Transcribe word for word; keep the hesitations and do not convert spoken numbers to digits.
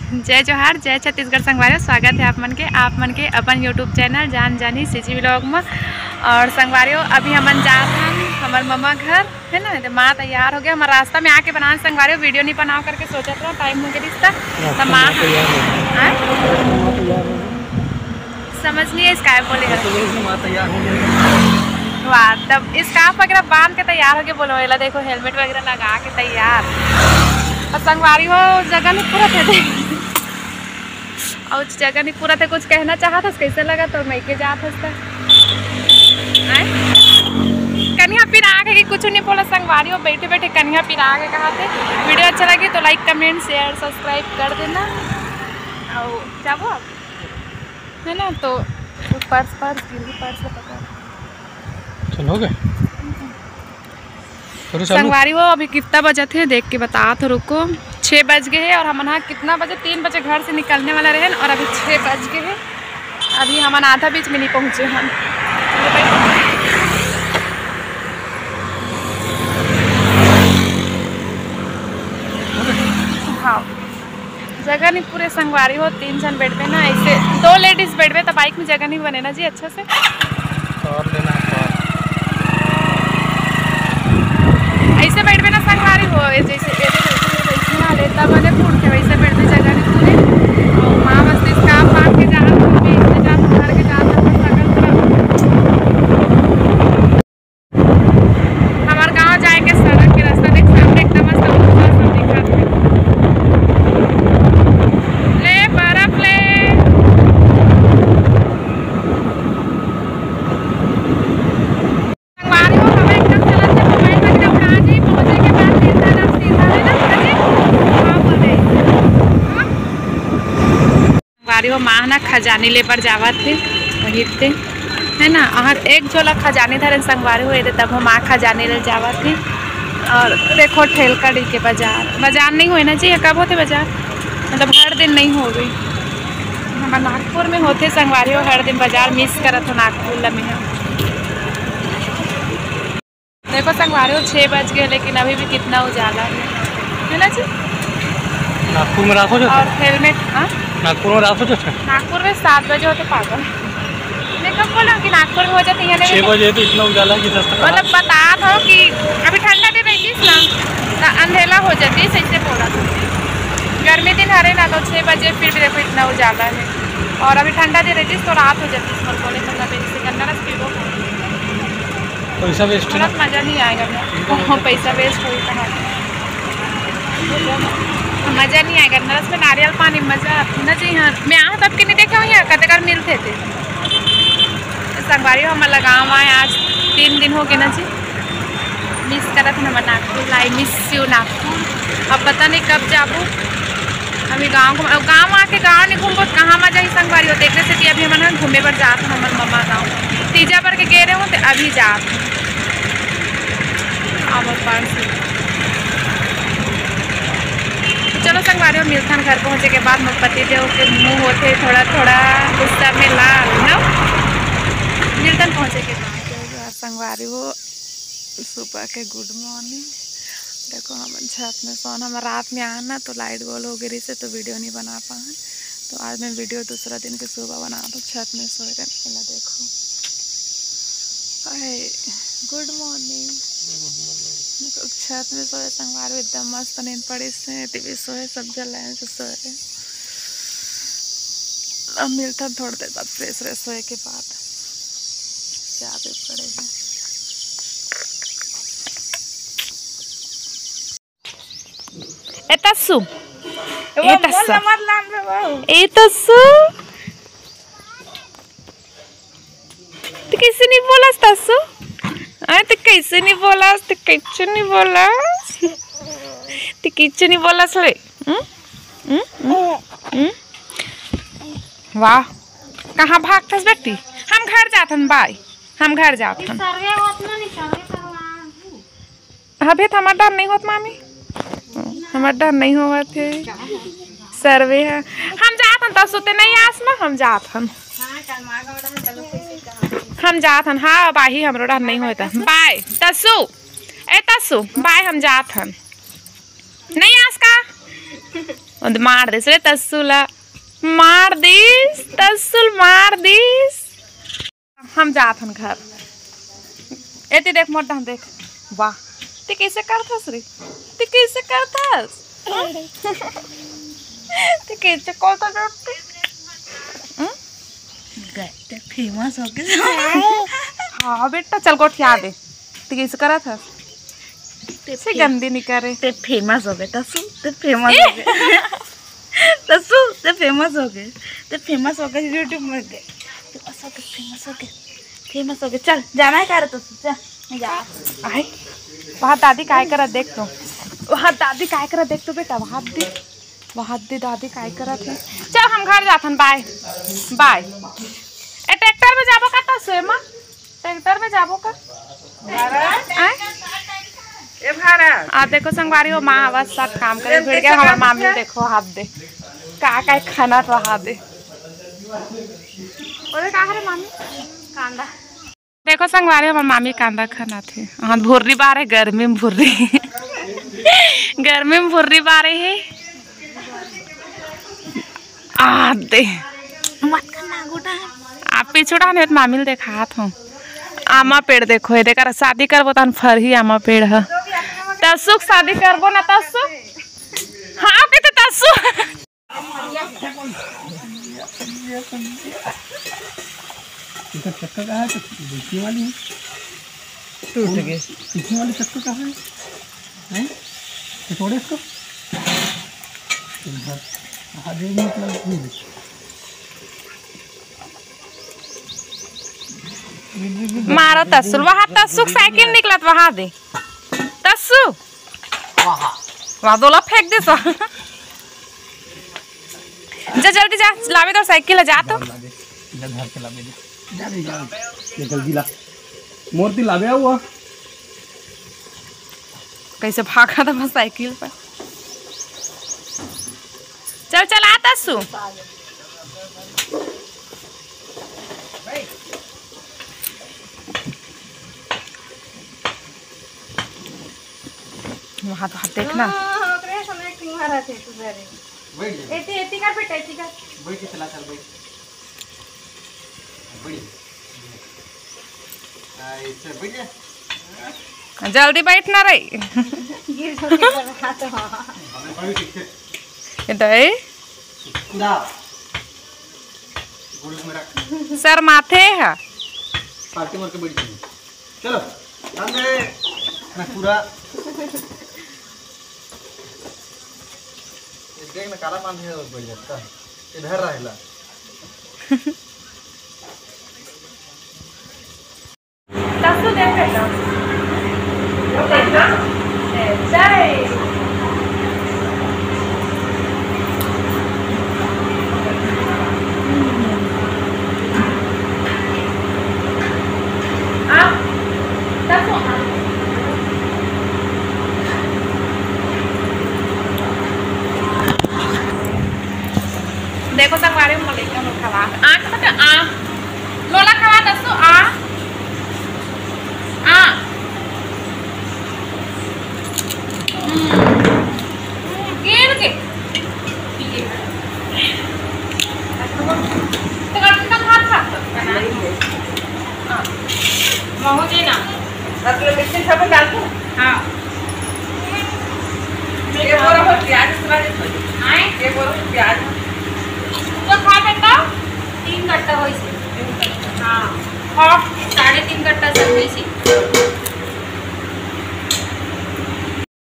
जय जोहार, जय छत्तीसगढ़ संगवारियों, स्वागत है आप मन के, आप मन के अपन YouTube चैनल जान जानी CG व्लॉग में। और संगवारियों, अभी हमन जात हन हमर ममा घर, है ना। तो माँ तैयार हो गया, हमर रास्ता में आके बनान संगवारियों, वीडियो नहीं बनाओ करके सोचत रहो, टाइम हो गया रिश्ता। तो माँ, हाँ? समझ नहीं है इसका बोले है। वाह, तब स्कार्फ वगैरह बांध के तैयार हो गए, बोलो, एला देखो, हेलमेट वगैरह लगा के तैयार। और संगवारी हो, जगह नहीं पूरा थे दे। और जगह नहीं पूरा थे, कुछ कहना चाहत हस, कैसे लगा तो मैं के जात हस त? आय? कनिहा पिराग है कि कुछ नहीं बोला संगवारी हो, बैठे बैठे कनिहा पिराग है कहा थे। वीडियो अच्छा लगे तो लाइक, कमेंट, शेयर, सब्सक्राइब कर देना। और जाबो आप, है ना? तो पर्स, पर्स गिर गई, पर्स ला पकड़। चल, हो गए? चलो, चालू। संगवारी हो, अभी कितना बजत हे, देख के बतात हो, रुको। छः बज गए हैं और हमन हा कितना बजे, तीन बजे घर से निकलने वाला रहे और अभी छः बज गए हैं। अभी हमन आधा बीच में नहीं पहुँचे हन। हाँ, जगह नहीं पूरे संगवारी हो, तीन जन बैठबे ना, ऐसे दो लेडीज बैठबे तो बाइक में जगह नहीं बने ना जी अच्छा से। और लेना है और। ऐसे बैठबे ना संगवारी हो, ये जैसे ये तो वैसे, वैसे ना लेता बने फूट के वैसे बैठबे, जगह नहीं पूरे। और माँ बस इसका आप बांध के जा, हम भी इसमें जा, घर के जा, तो सकल पूरा। हमार गांव जाए के सड़क के रास्ता देख, सामने एकदम मस्त खूबसूरत सब दिखत हे। ले बर्फ ले। संगवारी हो, हवा एकदम चलत हे, मोबाइल में एकदम कहाँ जी पहुँचे के बाद सीधा ना, सीधा है ना, सीधा जी। हाँ, बोल रहे। हाँ? संगवारी हो, माँ ना खजानी ले बर जावत हे, वही ते, है ना। अहर एक झोला खजानी धरे संगवारी हो, एदे तब हम माँ खजानी ले जावत हे। और देखो ठेलकड़ी के बाजार, बाजार नहीं होए ना जी, ये कब होते बाजार? मतलब हर दिन नहीं होवे। हम नागपुर में होते संगवारी हो, हर दिन बाजार मिस करत हो नागपुर ला में। देखो संगवारी हो, छः बज गए लेकिन अभी भी कितना उजाला है, है ना जी? नागपुर में राखो जो और हेलमेट, हाँ? नागपुर में राखो जो। नागपुर में सात बजे होते पागल। मैं कब बोला कि नागपुर में हो जाते हैं, छः बजे तो इतना उजाला है कि दस तक मतलब बता दो कि अभी ठंडा दिन रहती ना तो अंधेला हो जाती है, सही से बोला था। गर्मी दिन हरे ना तो छः बजे फिर भी देखो इतना उजाला है, और अभी ठंडा दिन रहती तो रात हो जाती। बोले मतलब इसे गन्ना रस पीबो। पैसा वेस्ट है ना? गलत मजा नहीं आएगा ना। इनको हाँ, पैसा वेस्ट होई कहाँ? मजा नहीं आएगा। गन्ना रस में नारियल पानी मजा आता ना जी। हाँ, मैं यहाँ तब के नहीं देखा हूँ, यहाँ कते कर मिलते थे। संगवारी हो, हमर गाँव आए आज तीन दिन हो गए ना जी। मिस करत हन हमर नागपुर ला, I miss you नागपुर। अब पता नहीं कब जाबो। अभी गाँव घूम, अब गाँव आके गाँव नहीं घूमबो त कहाँ मजा ही संगवारी हो। तेकरे सेती अभी हमन ह घूमे बर जात हन हमर ममा गाँव। तीजा बर के गे रहे हो तो अभी जात हन। अब अपन से तो चलो संगवारी हो, मिलथन घर पहुँचे के बाद। मोर पति देव के मुँह होथे थोड़ा थोड़ा गुस्सा में लाल, ना? मिलथन पहुँचे के बाद। संगवारी हो, सुबह के गुड मॉर्निंग। देखो, हमन छत में सोन, हम रात में आन ना, तो लाइट गोल हो गई से, तो वीडियो नहीं बना पान। तो आज मैं वीडियो दूसरा दिन के सुबह बना दूँ, छत में सोए रहे। पहला देखो, हाय, गुड मॉर्निंग। छत में सोए संगवारी हो, एकदम मस्त नींद पड़ी से, टीवी सोए, सब जन लाइन से सोए। अब मिलता थोड़ी देर बाद, फ्रेश व्रेश होए के बाद। चाय भी पड़े हैं। ए तस्सु, ए तस्सु, ए तस्सु, तैं कैसे नहीं बोलस तस्सु? आय, तैं कैसे नहीं बोलस? तैं कैसे नहीं बोलस? तैं कैसे नहीं बोलस रे? हम्म? हम्म? हम्म? हम्म? वाह, कहाँ भागथस बेटी? हम घर जाथन, बाय, हम घर जाथन। अभी तो हमार डर नहीं होत मामी, हमार डर नहीं होवत हे। सर्वे है, हम जाथन, तस्सु तैं नहीं आस ना, हम जाथन। हम जाथन, हाँ, अब आही, हमरो डर नहीं होता। बाय तस्सु, ए तस्सु, बाय, हम जाथन। नहीं आस का? मार दिस रे तस्सू ला, मार दिस तस्सू ल, मार दिस। हम जात हन घर। एती देख मोर डहन देख। वाह, ते कइसे करथस रे? ते कइसे करथस? ते कइसे करथस रे? हम्म? गए ते फेमस हो गए। हाँ बेटा, चल गोठिया दे। ते कइसे करथस? ते से फे- गंदी नहीं करे। ते फेमस हो गए तस्सू, ते फेमस हो गए। तस्सू, ते फेमस हो गए, ते फेमस हो गए YouTube में गए। फेमस हो गए, फेमस हो गए, फेमस हो गए। चल, जाना है का रे तस्सू? चल, जा। आए, वहाँ दादी काय करत देख तो, वहाँ दादी काय करत देख तो बेटा, वहाँ दे, वहाँ दे दादी काय करत है। चल, हम घर जाथन, बाय, बाय। ए, ट्रैक्टर में जाबो का तस्सू एमा? ट्रैक्टर में जाबो का? आय? ए भारत। आ देखो संगवारी हो, माँ आवाज साथ काम करे, ए, भिड़ गया हमार मामी, देखो हाथ दे। का का खाना तो हाथ दे। ओरे का हरे मामी? कांदा। देखो संगवारी, हमार मामी कांदा खाना थे। हाँ, भुर्री बारे, गर्मी में भुर्री। गर्मी में भुर्री बारे है। आ दे। मत करना गोटा। आप पीछू डाहन मामी ल देखात हूँ। आमा पेड़ देखो, ये देखा, शादी करबो तहन फरही आमा पेड़ ह। तस्सू के शादी करबो ना तस्सू? हाँ, कहते तस्सू। इधर चक्का कहाँ है? तो पीछे वाली है। टूट गए। पीछे वाली चक्का कहाँ है? हैं? तो छोड़े इसको। इधर। आगे मतलब, ये देखो। मारा तस्सू, वहाँ तस्सू के साइकिल निकलत, वहाँ दे। तस्सू। वाह। वहाँ दोला फेंक दे सा। जा जल्दी जा, लावे तो साइकिल है, जा तो। जा, जा, घर के लावे दे। जा, जा, जा। ये जल्दी ला। मोर ती लावे हुआ। कैसे भागा था बस साइकिल पर। चल, चल, आ तस्सू। वहाँ तो हाथ देखना। हाँ, ओकरे समय की मारा थे तू घरे। बैठ जा। एती, एती कर बेटा, एती कर। बैठ के चला, चल बैठ। बैठ। आ, इधर बैठ जा। जल्दी बैठ ना रे। गिर जाते पर हाथ। हमें बैठ के। इधर। पूरा। गोड़ में रख। सर माथे है। पार्टी मार के बैठ जा। चलो, अंदर। मैं पूरा। ये देख ना, काला पान है, बढ़िया था। इधर रहेला। तस्सू दे बेटा। दे ना। दे, जय। आ, तस्सू, आ। देखो संगवारी, हम लइका लोग खवा। आ, खवा, आ। लोला खवा, तस्सू, आ। आ। हम्म। हम्म, गिर के। तो कटन का भात खा सकता है ना? हाँ। महू जी ना। मतलब मिक्सी सब डाल दो। हाँ। ये बोरा हो प्याज इतना नहीं पड़ी। आए? ये बोरा हो प्याज। तो खा बेटा, तीन कट्टा हो इसे। हाँ। हाफ